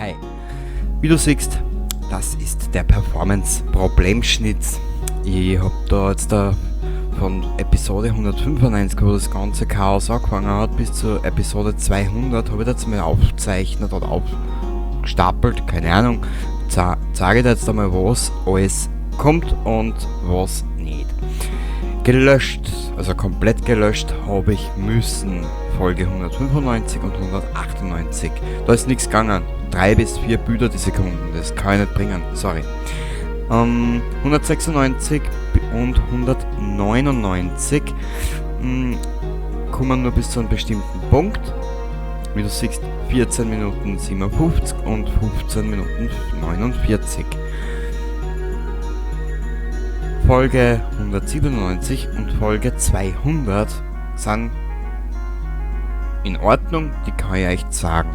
Hi. Wie du siehst, das ist der Performance-Problemschnitt. Ich hab da jetzt da von Episode 195, wo das ganze Chaos angefangen hat, bis zur Episode 200, habe ich da jetzt mal aufgezeichnet oder aufgestapelt, keine Ahnung. Zeige ich dir jetzt einmal, was alles kommt und was nicht. Gelöscht, also komplett gelöscht habe ich müssen. Folge 195 und 198. Da ist nichts gegangen. 3 bis 4 Bilder die Sekunde, das kann ich nicht bringen, sorry. 196 und 199 kommen nur bis zu einem bestimmten Punkt. Wie du siehst, 14 Minuten 57 und 15 Minuten 49. Folge 197 und Folge 200 sind in Ordnung, die kann ich euch sagen.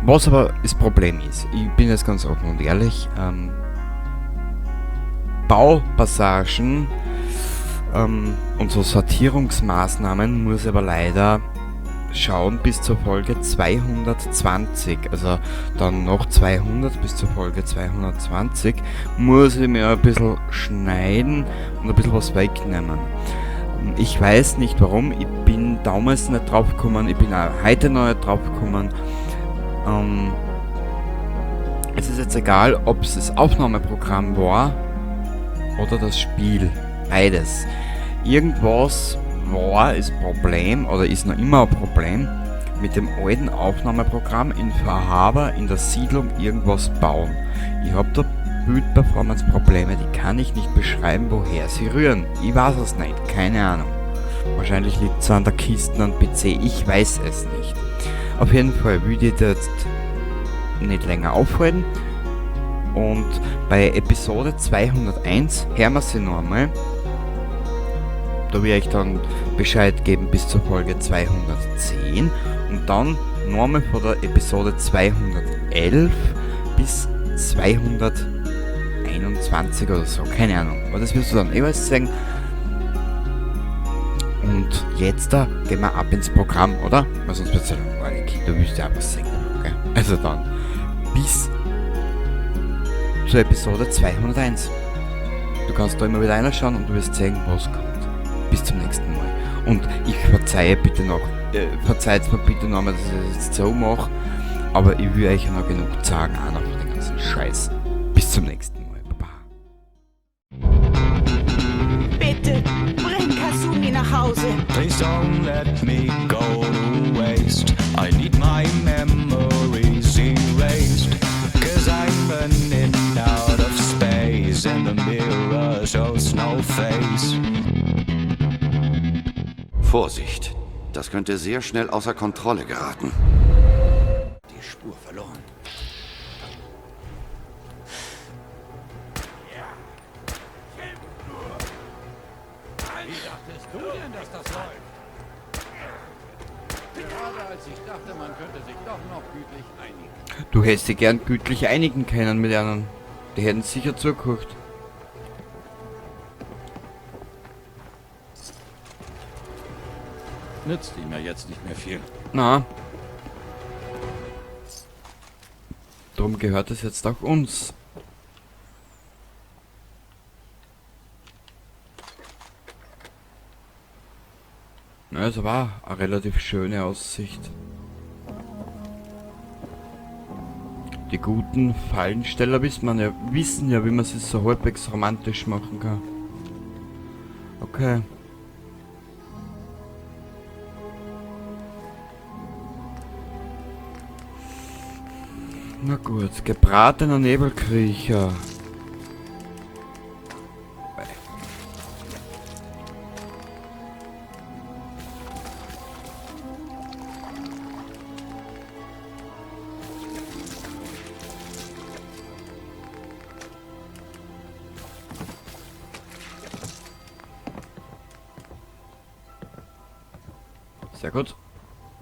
Was aber das Problem ist, ich bin jetzt ganz offen und ehrlich, Baupassagen und so Sortierungsmaßnahmen muss ich aber leider schauen bis zur Folge 220, also dann noch 200 bis zur Folge 220 muss ich mir ein bisschen schneiden und ein bisschen was wegnehmen. Ich weiß nicht warum, ich bin damals nicht drauf gekommen, ich bin auch heute noch nicht drauf gekommen. Es ist jetzt egal, ob es das Aufnahmeprogramm war oder das Spiel, beides. Irgendwas war das Problem oder ist noch immer ein Problem mit dem alten Aufnahmeprogramm in Far Harbor in der Siedlung irgendwas bauen. Ich hab da Bild-Performance-Probleme, die kann ich nicht beschreiben, woher sie rühren. Ich weiß es nicht, keine Ahnung. Wahrscheinlich liegt's an der Kiste am PC, ich weiß es nicht. Auf jeden Fall will ich das jetzt nicht länger aufhalten. Und bei Episode 201 hören wir sie noch einmal. Da werde ich dann Bescheid geben bis zur Folge 210 und dann nochmal von der Episode 211 bis 221 oder so, keine Ahnung. Aber das wirst du dann eh alles sehen. Und jetzt da gehen wir ab ins Programm, oder? Weil sonst wird's ja langweilig. Du willst ja auch was sehen, okay? Also dann, bis zur Episode 201. Du kannst da immer wieder reinschauen und du wirst sehen, was kommt. Bis zum nächsten Mal. Und ich verzeihe bitte noch, verzeiht mir bitte nochmal, dass ich das jetzt so mache, aber ich will euch ja noch genug sagen, auch noch von den ganzen Scheiß. Bis zum nächsten Mal. Baba. Bitte, bring Kasumi nach Hause. Please don't let me go to waste. I need my memories erased. 'Cause I'm running out of space and the mirror shows no face. Vorsicht, das könnte sehr schnell außer Kontrolle geraten. Die Spur verloren. Wie dachtest du denn, dass das läuft? Gerade als ich dachte, man könnte sich doch noch gütlich einigen. Du hättest dich gern gütlich einigen können mit einem. Die hätten sicher zugehört. Nützt ihm ja jetzt nicht mehr viel. Na. Drum gehört es jetzt auch uns. Na, es war eine relativ schöne Aussicht. Die guten Fallensteller wissen ja, wie man es so halbwegs romantisch machen kann. Okay. Na gut, gebratener Nebelkriecher. Sehr gut.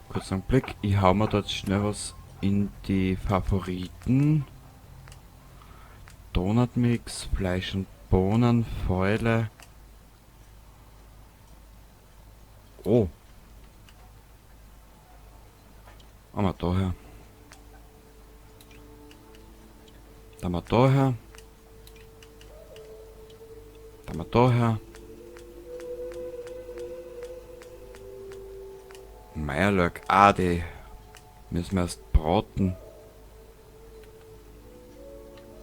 Kurzer Blick. Ich hau mir dort schnell was in die Favoriten. Donutmix, Fleisch und Bohnen, Fäule. Oh. Aber daher. Dann mal daher. Dann mal daher. Meierlöck. Ah, die müssen wir erst braten.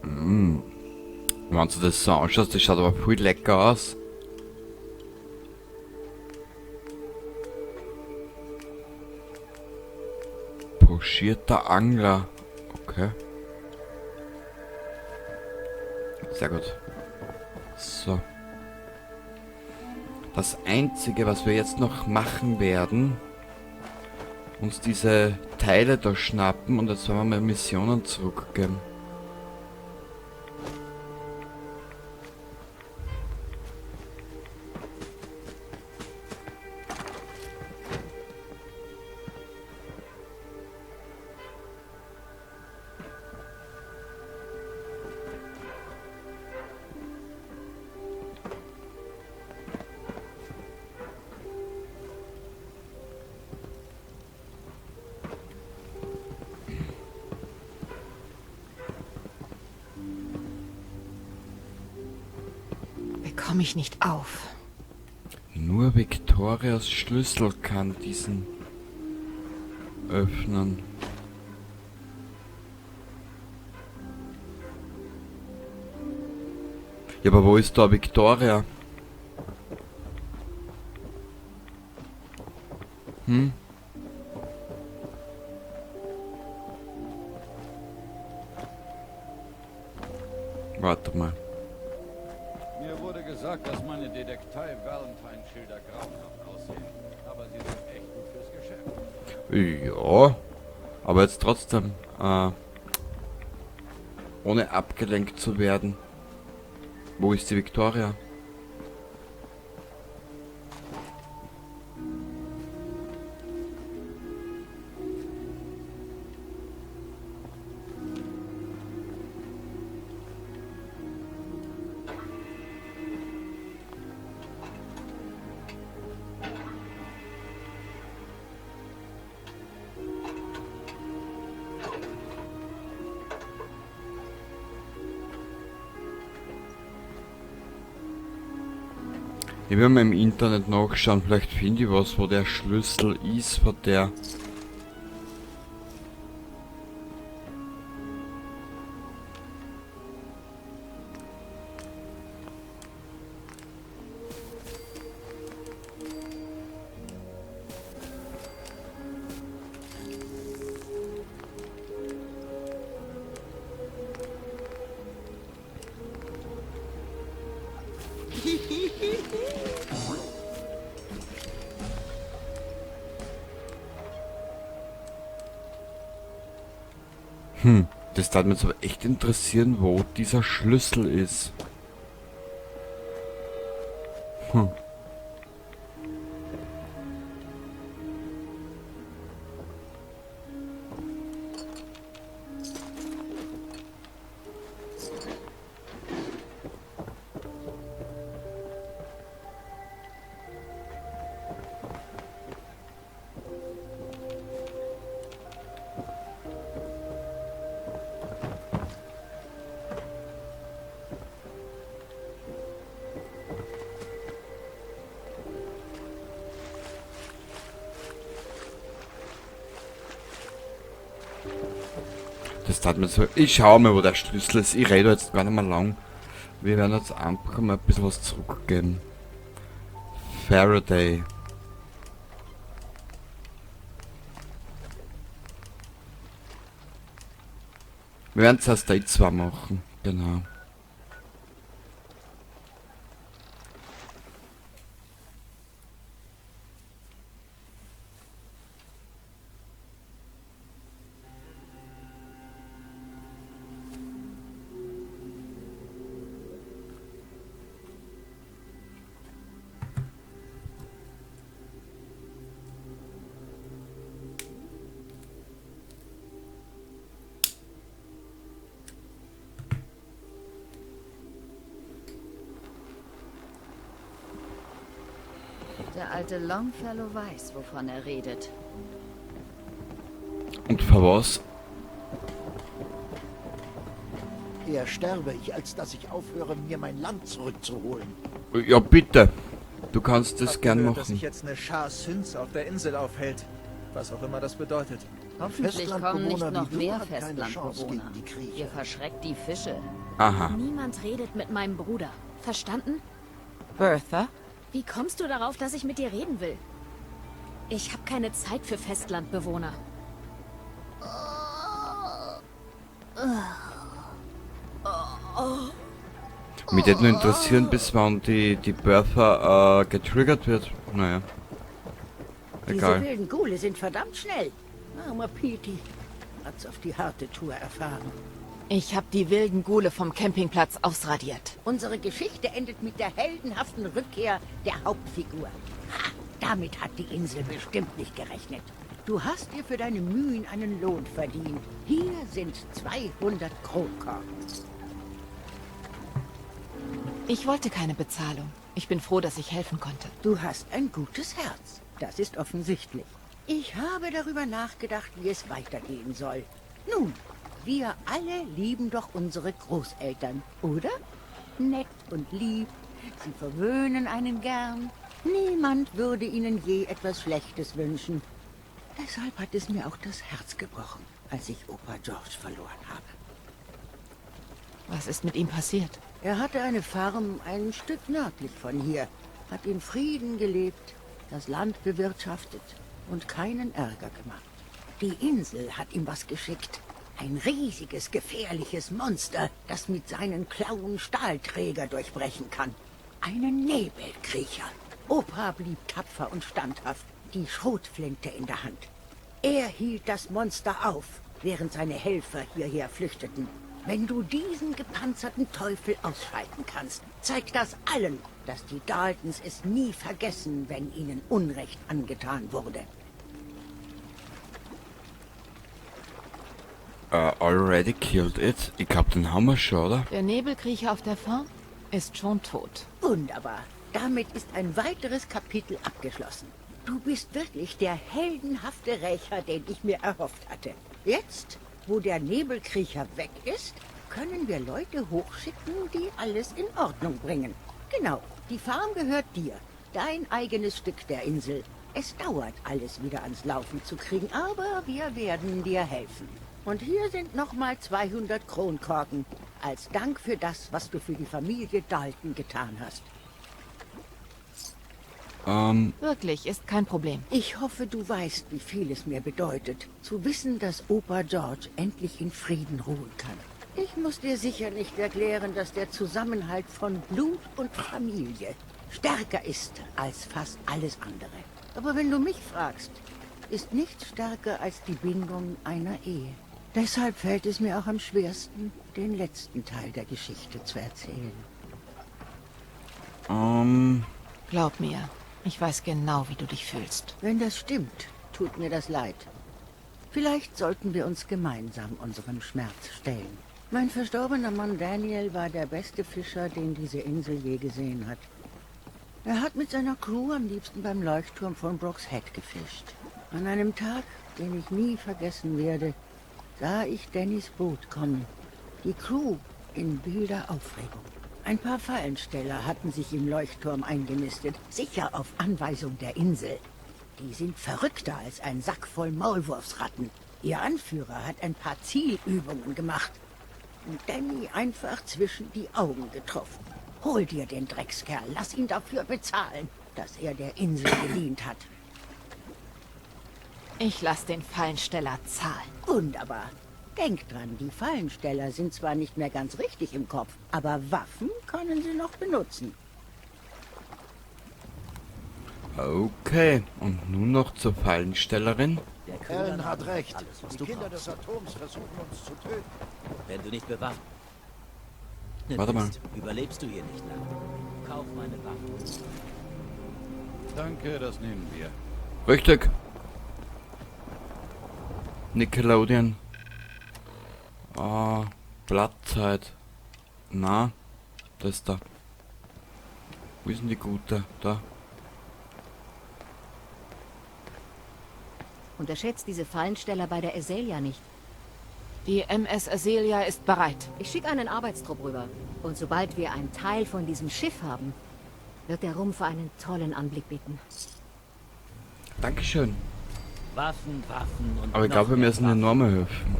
Mmh. Wenn du das so anschaust, das schaut aber viel lecker aus. Pochierter Angler. Okay. Sehr gut. So. Das Einzige, was wir jetzt noch machen werden, uns diese Teile da schnappen und jetzt werden wir mal Missionen zurückgeben. Bekomme ich nicht auf. Nur Victorias Schlüssel kann diesen öffnen. Ja, aber wo ist da Victoria? Hm? Warte mal. Mir wurde gesagt, dass meine Detektei Valentine-Schilder grauenhaft aussehen. Aber sie sind echt gut fürs Geschäft. Ja, aber jetzt trotzdem, ohne abgelenkt zu werden. Wo ist die Victoria? Ich werde mal im Internet nachschauen, vielleicht finde ich was, wo der Schlüssel ist von der. Das würde mich jetzt aber echt interessieren, wo dieser Schlüssel ist. Das tat mir so. Ich schau mal, wo der Schlüssel ist. Ich rede jetzt gar nicht mehr lang. Wir werden jetzt einfach mal ein bisschen was zurückgeben. Faraday. Wir werden zuerst die zwei machen. Genau. Der alte Longfellow weiß, wovon er redet. Und für was? Eher sterbe ich, als dass ich aufhöre, mir mein Land zurückzuholen. Ja, bitte. Du kannst das Hab gern gehört, dass machen. sich jetzt eine Schar Synths auf der Insel aufhält. Was auch immer das bedeutet. Hoffentlich kommen nicht Festlandbewohner noch wie du mehr haben keine Chance Festlandbewohner. gegen die Kriecher. Ihr verschreckt die Fische. Aha. Niemand redet mit meinem Bruder. Verstanden? Bertha? Wie kommst du darauf, dass ich mit dir reden will? Ich habe keine Zeit für Festlandbewohner. Mich würde nur interessieren, bis wann die Bertha getriggert wird. Naja. Diese Egal. wilden Ghule sind verdammt schnell. Armer Petey hat's auf die harte Tour erfahren. Ich habe die wilden Ghule vom Campingplatz ausradiert. Unsere Geschichte endet mit der heldenhaften Rückkehr der Hauptfigur. Ha, damit hat die Insel bestimmt nicht gerechnet. Du hast dir für deine Mühen einen Lohn verdient. Hier sind 200 Kronkorken. Ich wollte keine Bezahlung. Ich bin froh, dass ich helfen konnte. Du hast ein gutes Herz. Das ist offensichtlich. Ich habe darüber nachgedacht, wie es weitergehen soll. Nun, wir alle lieben doch unsere Großeltern, oder? Nett und lieb, sie verwöhnen einen gern. Niemand würde ihnen je etwas Schlechtes wünschen. Deshalb hat es mir auch das Herz gebrochen, als ich Opa George verloren habe. Was ist mit ihm passiert? Er hatte eine Farm ein Stück nördlich von hier, hat in Frieden gelebt, das Land bewirtschaftet und keinen Ärger gemacht. Die Insel hat ihm was geschickt. Ein riesiges, gefährliches Monster, das mit seinen Klauen Stahlträger durchbrechen kann. Einen Nebelkriecher. Opa blieb tapfer und standhaft, die Schrotflinte in der Hand. Er hielt das Monster auf, während seine Helfer hierher flüchteten. Wenn du diesen gepanzerten Teufel ausschalten kannst, zeigt das allen, dass die Daltons es nie vergessen, wenn ihnen Unrecht angetan wurde. Already killed it. Ich glaub, den haben wir schon, oder? Der Nebelkriecher auf der Farm ist schon tot. Wunderbar. Damit ist ein weiteres Kapitel abgeschlossen. Du bist wirklich der heldenhafte Rächer, den ich mir erhofft hatte. Jetzt, wo der Nebelkriecher weg ist, können wir Leute hochschicken, die alles in Ordnung bringen. Genau, die Farm gehört dir. Dein eigenes Stück der Insel. Es dauert, alles wieder ans Laufen zu kriegen, aber wir werden dir helfen. Und hier sind nochmal 200 Kronkorken. Als Dank für das, was du für die Familie Dalton getan hast. Wirklich, ist kein Problem. Ich hoffe, du weißt, wie viel es mir bedeutet, zu wissen, dass Opa George endlich in Frieden ruhen kann. Ich muss dir sicher nicht erklären, dass der Zusammenhalt von Blut und Familie stärker ist als fast alles andere. Aber wenn du mich fragst, ist nichts stärker als die Bindung einer Ehe. Deshalb fällt es mir auch am schwersten, den letzten Teil der Geschichte zu erzählen. Glaub mir, ich weiß genau, wie du dich fühlst. Wenn das stimmt, tut mir das leid. Vielleicht sollten wir uns gemeinsam unserem Schmerz stellen. Mein verstorbener Mann Daniel war der beste Fischer, den diese Insel je gesehen hat. Er hat mit seiner Crew am liebsten beim Leuchtturm von Brooks Head gefischt. An einem Tag, den ich nie vergessen werde, sah ich Dannys Boot kommen. Die Crew in wilder Aufregung. Ein paar Fallensteller hatten sich im Leuchtturm eingenistet, sicher auf Anweisung der Insel. Die sind verrückter als ein Sack voll Maulwurfsratten. Ihr Anführer hat ein paar Zielübungen gemacht und Danny einfach zwischen die Augen getroffen. Hol dir den Dreckskerl, lass ihn dafür bezahlen, dass er der Insel gedient hat. Ich lass den Fallensteller zahlen. Wunderbar. Denk dran, die Fallensteller sind zwar nicht mehr ganz richtig im Kopf, aber Waffen können sie noch benutzen. Okay, und nun noch zur Fallenstellerin. Ellen hat recht. Alles, was Die du Kinder brauchst. des Atoms versuchen uns zu töten. Wenn du nicht bewaffnet Warte mal. bist, überlebst du hier nicht lange. Kauf meine Waffen. Danke, das nehmen wir. Richtig. Nickelodeon. Ah, Blattzeit. Na, das da. Wo ist denn die gute? Da. Unterschätzt diese Fallensteller bei der Azalea nicht. Die MS Azelia ist bereit. Ich schicke einen Arbeitstrupp rüber. Und sobald wir einen Teil von diesem Schiff haben, wird der Rumpf einen tollen Anblick bieten. Dankeschön. Waffen, Waffen und Aber ich noch glaube, wir mehr müssen Waffen. enorm helfen.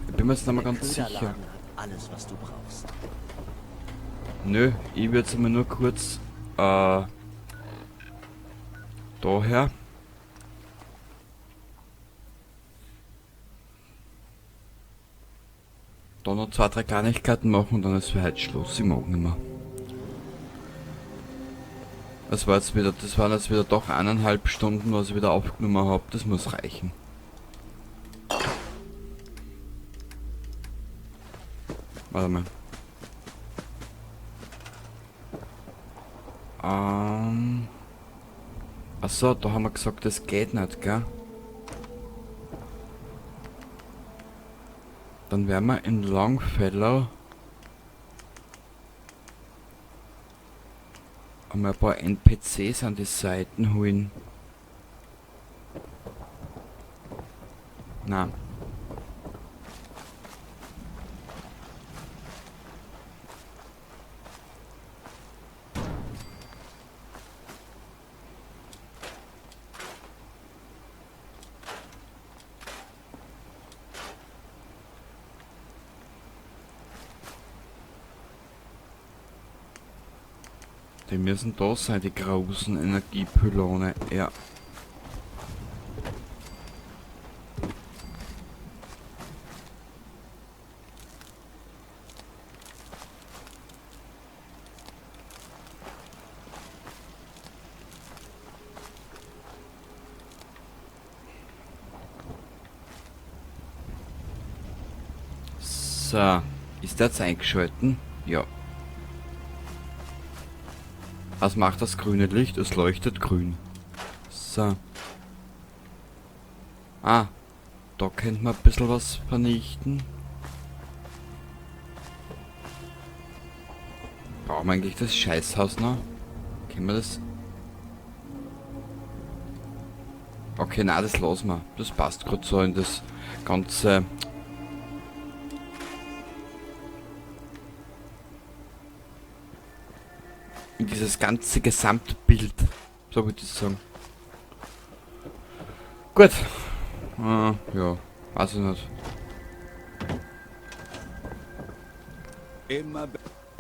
Ich bin mir jetzt nicht mehr Der ganz sicher. Köderladen hat alles, was du brauchst. Nö, ich würde jetzt mal nur kurz daher. Da noch 2, 3 Kleinigkeiten machen und dann ist für heute Schluss. Ich mag nicht mehr. Das war jetzt wieder, das waren jetzt wieder doch 1,5 Stunden, was ich wieder aufgenommen hab. Das muss reichen. Warte mal. Achso, da haben wir gesagt, das geht nicht, gell? Dann werden wir in Longfellow einmal ein paar N P Cs an die Seiten holen. Na. Die müssen da sein, die großen Energiepylone, ja. So, ist der jetzt eingeschalten? Ja. Was macht das grüne Licht? Es leuchtet grün. So. Ah, da könnte man ein bisschen was vernichten. Brauchen wir eigentlich das Scheißhaus noch? Können wir das? Okay, na, das lassen wir. Das passt grad so in das ganze... In dieses ganze Gesamtbild. So würde ich sagen. Gut. Ja, weiß ich nicht. Immer be-